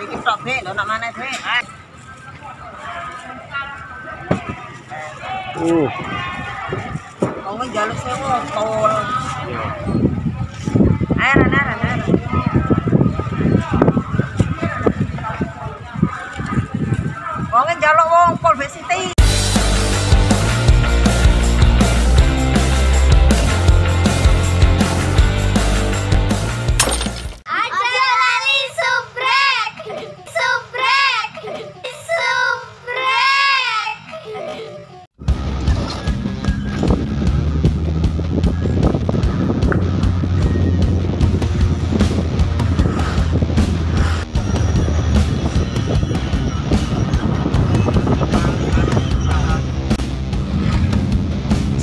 Iki tok Bek, lho nak maneh Bek. Wong njaluk 1000 tol. Iya. Ayo ayo. Wong njaluk wong pol Bek Siti.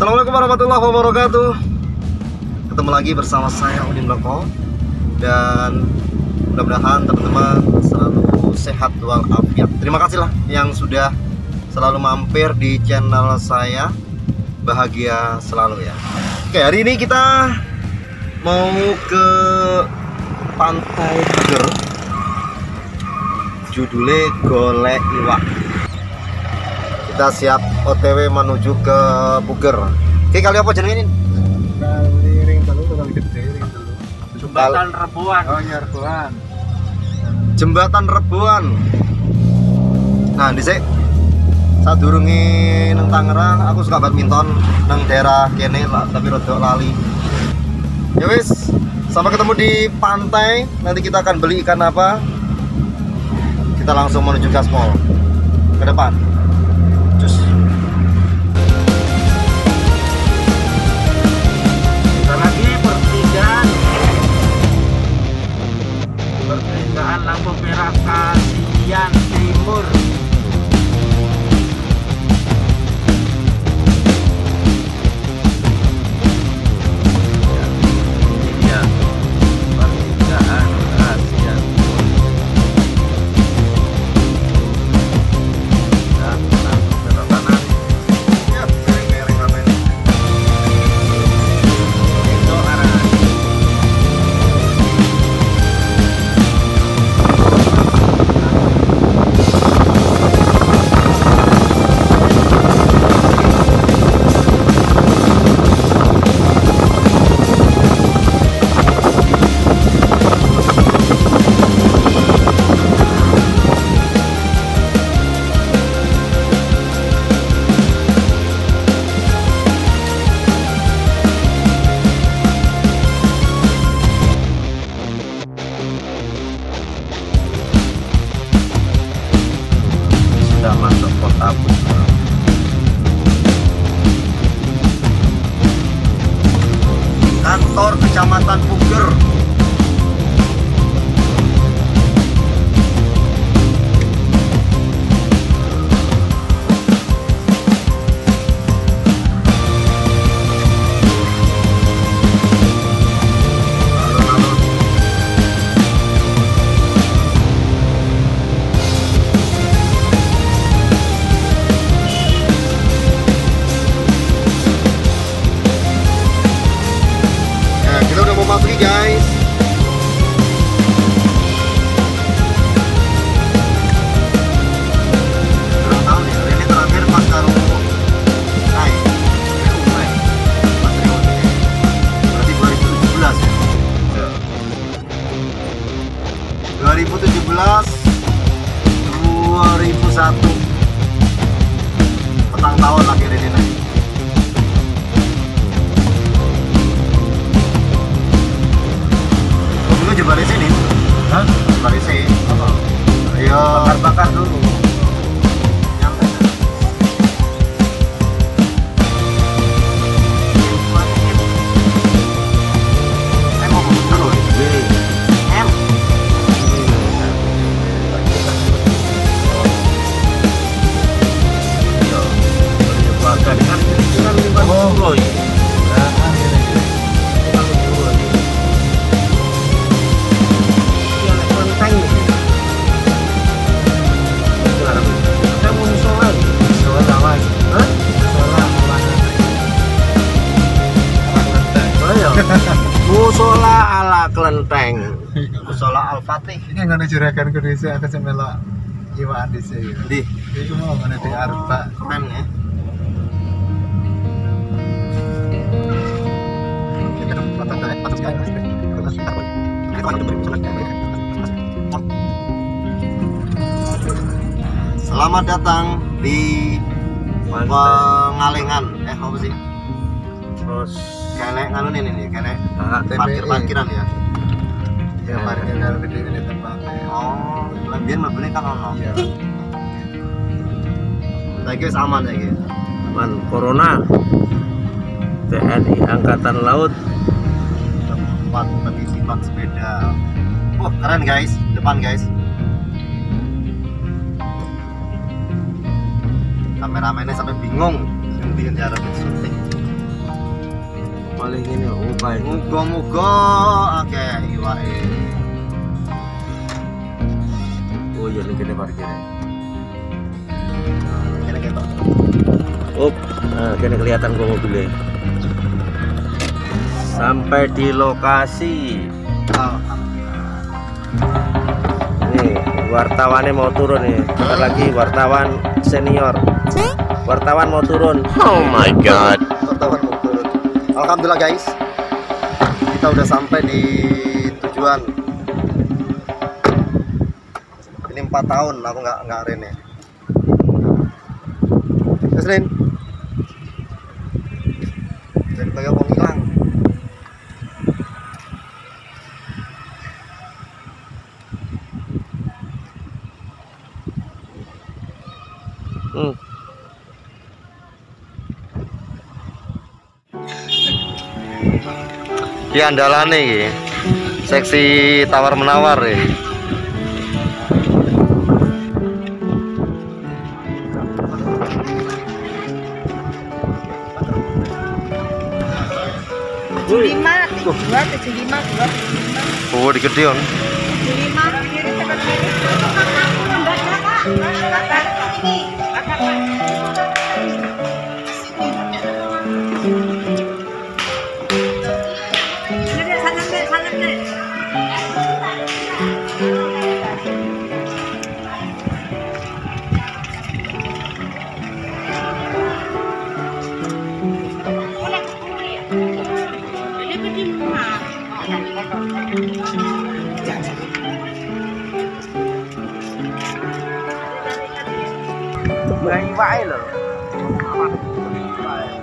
Assalamualaikum warahmatullahi wabarakatuh. Ketemu lagi bersama saya Udin Bloko. Dan mudah-mudahan teman-teman selalu sehat walafiat. Terima kasih lah yang sudah selalu mampir di channel saya. Bahagia selalu ya. Oke, hari ini kita mau ke Pantai Puger. Judulnya Golek Iwak. Kita siap OTW menuju ke Puger. Oke, kali apa jenenge ini? Kali ring telu, kali gede ring telu. Jembatan Reboan. Oh iya, Reboan. Jembatan Reboan. Nah, dhisik sadurunge nang Tangerang aku suka badminton nang daerah kene lah, tapi rada lali. Ya wis, sampai ketemu di pantai. Nanti kita akan beli ikan apa? Kita langsung menuju gaspol. Ke depan. Cus. Kita lagi pertigaan. Pertigaan lampu merah Kasian Timur. Ya, ini dia pertigaan Kasian Timur. Nah, langsung belok kanan. Ya, miring-miring apa ini? Itu arah. Sudah masuk kota Puger. Kantor Kecamatan Puger. Alun-alun. Nah, kita udah mau masuk nih, guys. Kurang tahu nih, hari ini terakhir pas karo Kai. Kai, Mas Rio. Berarti 2017 ya. 2017 2001. Petang tahun lagi ini nih. Dulu coba di sini. Hah? Coba di sini. Apa? Iya. Bakar-bakar dulu. Nyantai. Mau ngomong dulu. M. Iya. Bakar kan kan 50 ya. Nah, ini. Ini. Klenteng. Musola Al-Fatih. Ini ngene juragan ku dhisik aku sing melok iwakan dhisik. Ndi? Iku mau ngene di Arba. Keren ya. Selamat datang di Pengalengan. Apa sih? Terus kayak nganu ini kayak parkir-parkiran ya. Ya parkiran gede ini tempatnya. Oh, biar mlebune kan ono. Iya. Saiki wis aman saiki. Aman corona. TNI Angkatan Laut tempat penitipan sepeda. Wah, keren guys, depan guys. Kameramennya sampai bingung sing ndi arep syuting. Paling ini ubay. Muga-muga akeh iwake. Oh iya ning kene parkire. Kene ketok. Up, nah kene kelihatan kok mobilnya. Sampai di lokasi. Nih, wartawannya mau turun nih. Bentar lagi wartawan senior. Wartawan mau turun. Oh my god. Wartawan mau turun. Alhamdulillah guys, kita udah sampai di tujuan. Ini 4 tahun aku nggak rene. Terus Rin, jadi kayak wong hilang. Iki andalane iki. Seksi tawar menawar ya. Lima, 2, 75, 2, 75. Oh, digedeon. 75, kiri tekan kiri.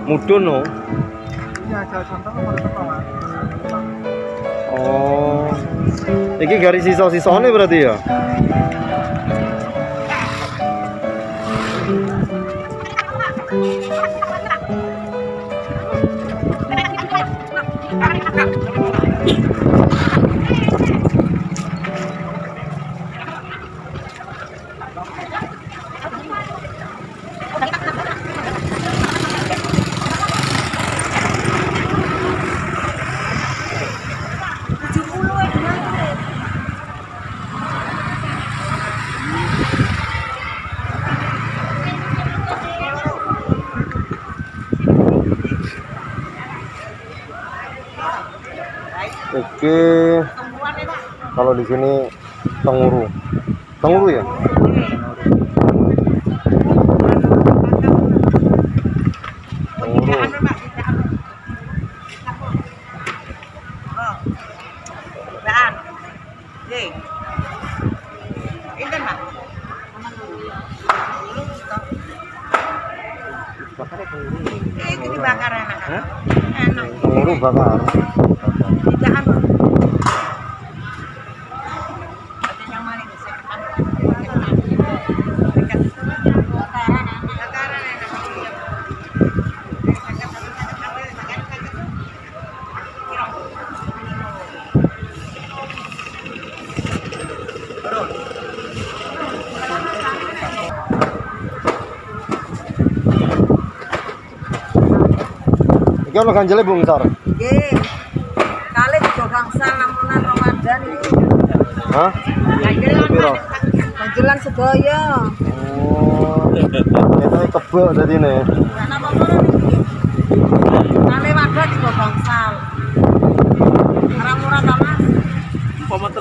Mudun no. Iya, jalan contoh nomor pertama. Oh. Iki garis sisa-sisane berarti ya? Oke, kalau di sini tenguru, tenguru ya? Tenguru. Dibakar enak. Enak. Tenguru bakar. Iki ono ganjele Bu Ngisor. Nggih. Kali tiga gangsal lamunan Ramadan iki. Hah? Ganjelan. Ganjelan sedaya. Oh. Itu kebek dadine. Napa ngono niki? Kali wadah tiga gangsal. Ora murah ta, Mas?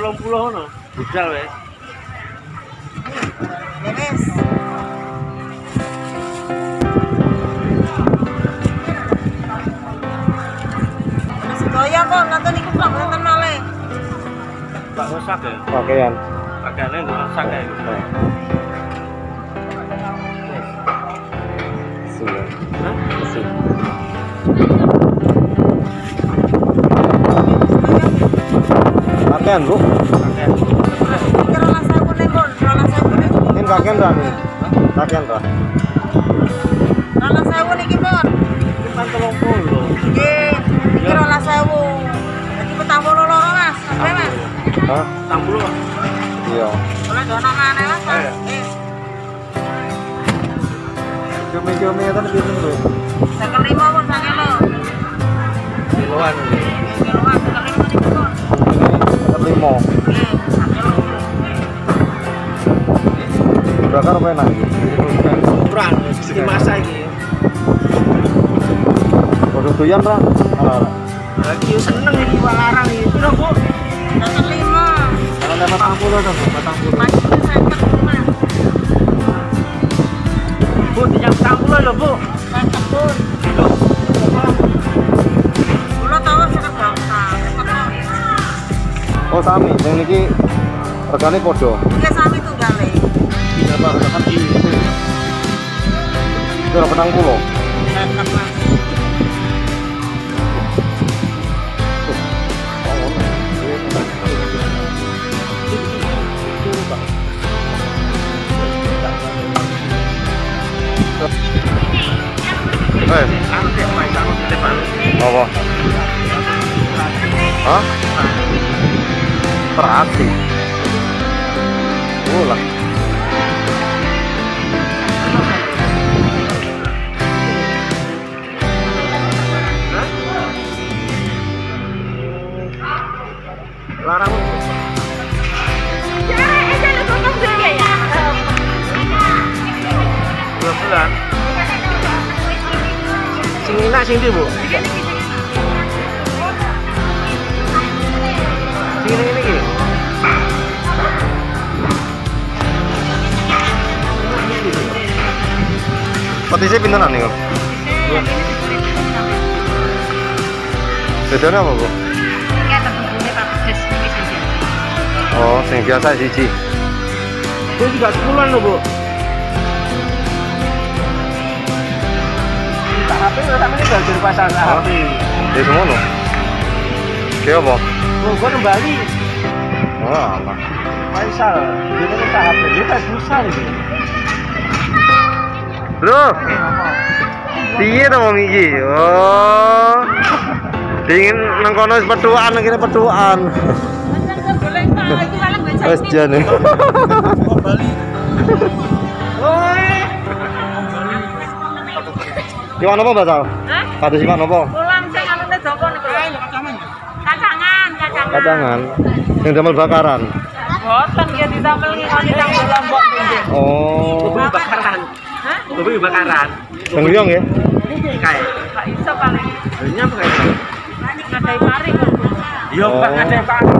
30 ngono. Budal wis. Wis. Sedaya kok nonton iku kok nonton malih. Pak rusak ya? Pakaian. Pakaiannya rusak ya. Hah? Pakaian, Bu. Pakaian. Iki 12.000 nek, Bun. 12.000. Ini pakaian ra nih? Pakaian ra? 12.000 niki, Bun. Iki pan 30. Nggih. Iki 12.000. Dadi 42 loro, Mas. Sampai, Mas. Hah? 40. Iya. Oleh dono maneh, Mas. Nggih. Cumi-cumi itu lebih dulu. 55 pun sak kilo. Kiloan. Kiloan 55 niku, Bun. 55. Nggih, sak kilo. Bakar apa enak iki? Kurang, dimasak iki. Padha doyan ra? Ora. Lagi yo seneng iki larang iki. Piro, Bu? 55. Kalau 40 to, Bu, 40. Mas, 50, Mas. Bu, dinyang 40 lho, Bu. 50, Bun. Lho. Kula tahu seket bangsa, seket. Oh, sami. Sing niki regane padha. Nggih, sami tunggale. Iya, Pak, rekan iki. Piro 40? 50, Mas. Apa? Hah? Terasi. Oh lah. Larang. Dua bulan. Sing enak sing ndi, Bu? Sing ngene iki. Petisnya pintenan niku? Bedane apa, Bu? Oh, sing biasa siji. Bu juga 10-an lho, Bu. Tak HP ora sampe belajar pasar HP. Ya semono. Ki apa? Bu, gua nang Bali. Oh, alah. Faisal, dia kan tak HP, dia tak susah iki. Bro. Piye to wong iki? Oh. Dingin nang kono wis petukan, nang kene petukan. Wes jane. Bali. Oi. Iwan apa, Mbak Sal? Hah? Kados iwan apa? Ulang sing anune joko niku lho. Kacangan, kacangan. Kacangan. Sing damel bakaran. Boten ya ditamel ngikoni tang lombok pinggir. Oh. Kuwi bakaran. Hah? Kuwi bakaran. Sing liya nggih? Kae. Gak iso paling. Lha nyapa kae? Ngadai pari kok. Yo Pak ngadai pari.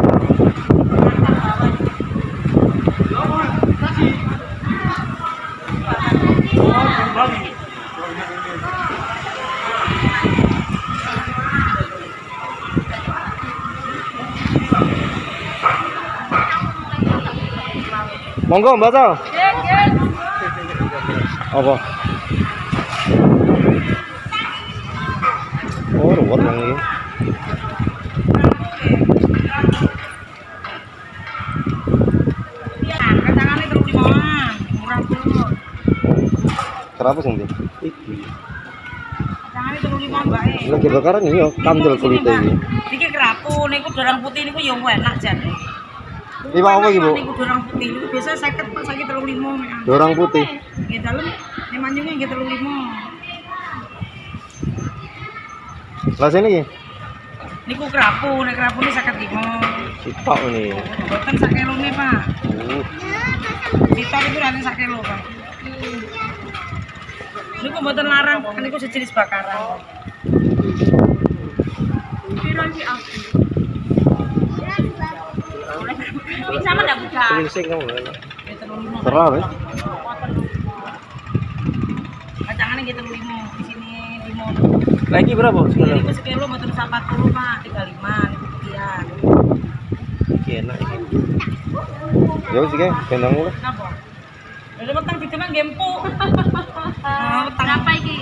Monggo Mbak Sal. Nggih, nggih. Apa? Oh, ruwet wong iki. Kacangane 35-an, murah banget. Kenapa sing ndi? Iki. Kacangane 35, Mbak. Lagi bakaran iki yo kandel kulite iki. Iki kerapu niku dorang putih niku yo enak jane. Iwak apa iki, Bu? Niku dorang putih niku biasa 50, Pak, saiki 35 mek. Dorang putih. Nggih dalem nek manyunge nggih 35. Lah sini iki. Niku kerapu, nek kerapune 55. Sitok ini. Mboten sak kelone, Pak. Sitok niku rane sak kelo, Pak. Niku mboten larang, niku sejenis bakaran. Piro iki aku? Sama ndak buka. Sing kamu. Terah wis. Kacangane nggih 35, di sini 5. Lagi berapa sekilo? Niku sekilo mboten 40, Pak, 35 niku sekian. Iki enak iki. Ya wis iki gendong mulih. Napa? Lha weteng didemen nggih empuk. Oh, weteng apa iki?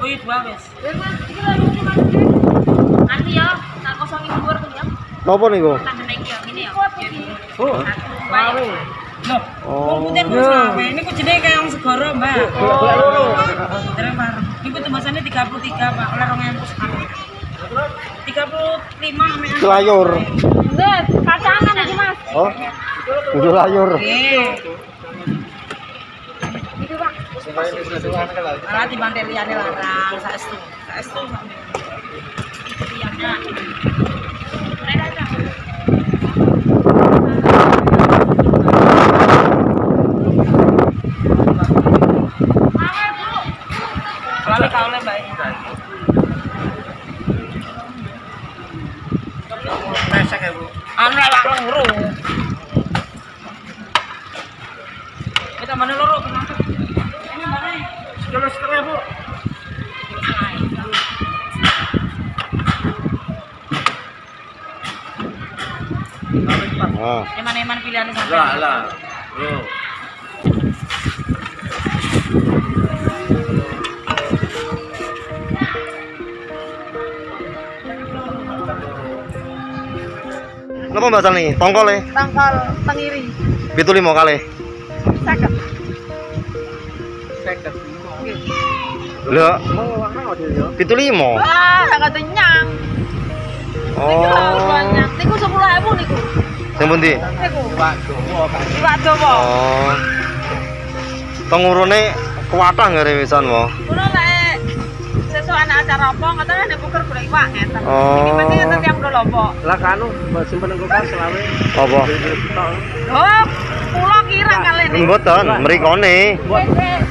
Oh iya dua wis. Wis Mas, iki lho iki Mas. Nanti ya, tak kosongin dhuwur ku ya. Napa niku? Tandane iki ya ngene ya. Oh. Loh, wong putih ku selawe. Niku jenenge kaya wong segara, Mbak. Golek loro. Dereng pareng. Niku tembasane 33, Pak. Oleh 2000 setengah. 35 mek. Layur. Nggih, kacangan iki Mas. Oh. Kudu layur. Nggih. Iki Pak. Malah dibandel liyane larang saestu. Saestu sampe. Iki ya. Lalu kaule Mbak. Pesek ya, Bu. Anu lak loro. Kita mana loro kenapa? Ini mbak. Sekilo setengah, Bu. Ah. Eman-eman pilihannya sampai. Lah, lah. Yo. Napa Mbak Sani? Tongkol e? Tongkol tengiri. 75 kalih. 50. 50. Lho, 75. Wah, gak kenyang. Oh. Niku 10.000 niku. Sing pundi? Niku. Iwak dawa. Iwak dawa. Oh. Tengurune kuatah ngene wisan wo. Kulo lek sesuk ana acara apa ngoten nek puker golek iwak ngeten. Oh. Iki penting ngeten tiyang lombok. Lah kanu simpen nang kulkas selawe. Apa? Oh, kula kirang kalih niku. Mboten, mrikone.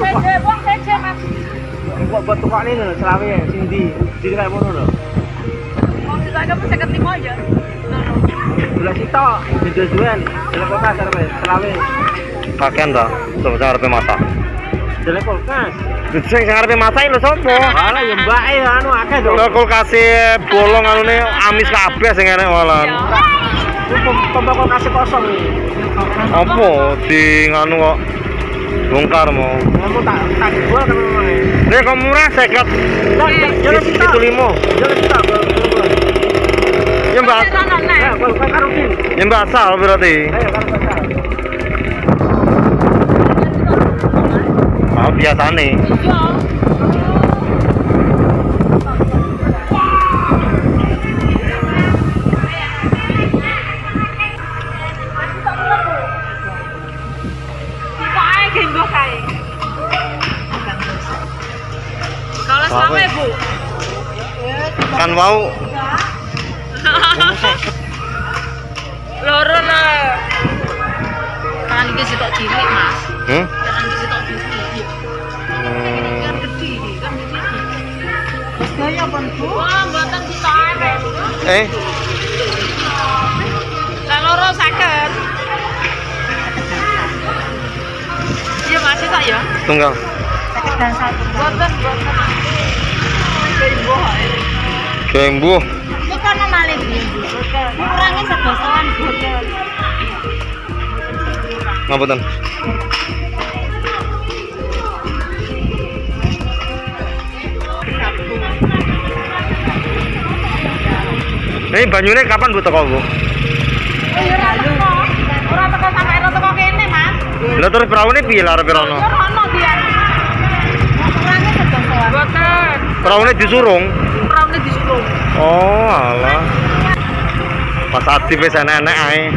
Seje wong seje Mas. Buat tukokne lho selawe sing ndi? Ndi kaya ngono lho. Wong sitoke pun 55 ya. Golek sitok, dijual-jual, delok kulkas arepe selawe. Kakean ta, sapa sing arepe masak? Delok kulkas. Sing arepe masak lho sapa? Alah ya mbake anu akeh to. Lho kulkase bolong anune amis kabeh sing enek malah. Pompa kulkase kosong iki. Apa di nganu kok bongkar mau. Kamu tak jual kan memang. Nek kok murah 50. Jalur sitok. 75. Jalur sitok. Ya Mbak. Ya Mbak asal berarti. Ayo karo asal. Oh, biasane. Iya. Kalau selawe, Bu. Kan wau. Loro lah. Tangan iki sitok cilik, Mas. Hmm? Tangan iki sitok cilik. Kan gede iki, kan gede. Wis gaya pun, Bu. Wah, mboten sitok ae. Eh. Lah loro 50. Iya, Mas, sitok ya. Tunggal. 50 dan 1. Mboten, mboten. Gembuh. Gembuh. Iki kono malih kurange sedosoan boten. Ngapunten. Ini banyune kapan Bu teko, Bu? Ora teko sampe ora teko kene, Mas. Lah terus praune piye lah arepe rono? Rono dia. Kurange sedosoan. Boten. Praune disurung. Praune disurung. Oh, alah. Mas Adi wis enek-enek ae.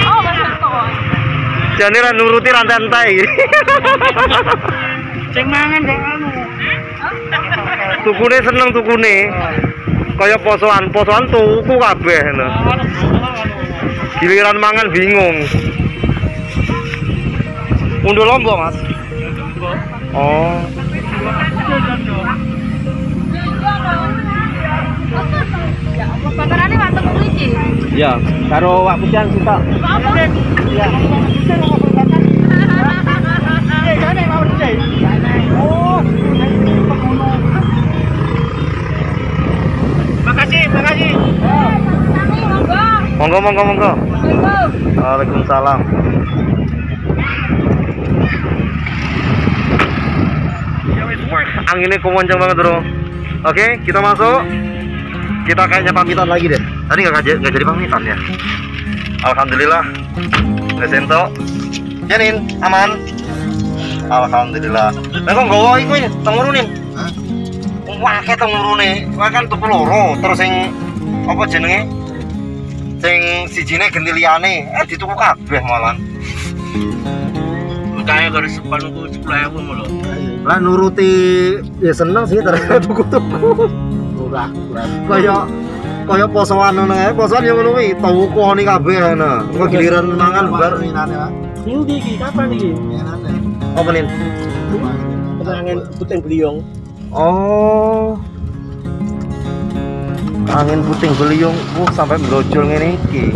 Oh, Mas Anto. Jane ra nuruti rantai-rantai iki. Sing mangan kok anu. Tukune seneng tukune. Kaya posoan, posoan tuku kabeh ngono. Giliran mangan bingung. Unduh lombok, Mas. Oh. Ya Allah, bakarane wonten mriki. Ya, karo wak pujan sitok. Apa? Iya. Makasih, makasih. Monggo, monggo, monggo. Waalaikumsalam. Anginnya kencang banget, bro. Oke, kita masuk. Kita kayaknya pamitan lagi deh. Tadi nggak jadi pamitan ya. Alhamdulillah. Nggak. Janin, aman. Alhamdulillah. Lah kok nggawa iku ini, tengurunin. Hah? Wah, akeh tengurune. Wah kan tuku loro, terus sing apa jenenge? Sing sijine genti liyane, dituku kabeh malan. Kae karo sepan ku 10.000 lho. Lah nuruti ya seneng sih terus tuku-tuku. Murah, murah. Kaya posoan ngono ae, posoan yo ngono kuwi, tukoni kabeh ngono. Engko giliran mangan bar winane, Pak. Minggu iki kapan iki? Winane. Apa nin? Angin puting beliung. Oh. Angin puting beliung, sampai mlojol ngene iki.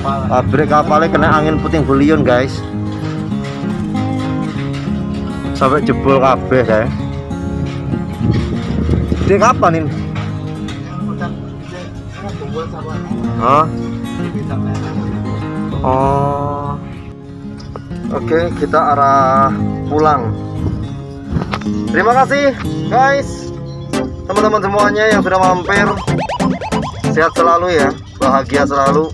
Pabrik kapalnya kena angin puting beliung, guys. Sampai jebol kabeh saya. Dia kapan ini? Hah? Oh. Oke, kita arah pulang. Terima kasih, guys. Teman-teman semuanya yang sudah mampir. Sehat selalu ya, bahagia selalu.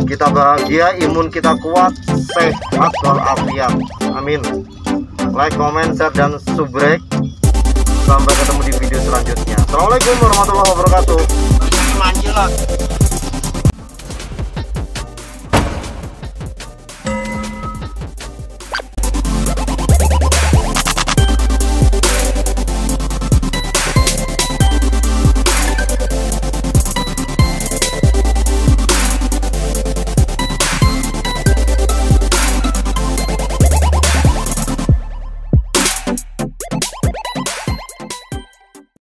Kita bahagia, imun kita kuat, sehat walafiat. Amin. Like, comment, share, dan subrek. Sampai ketemu di video selanjutnya. Assalamualaikum warahmatullahi wabarakatuh. Lanjut.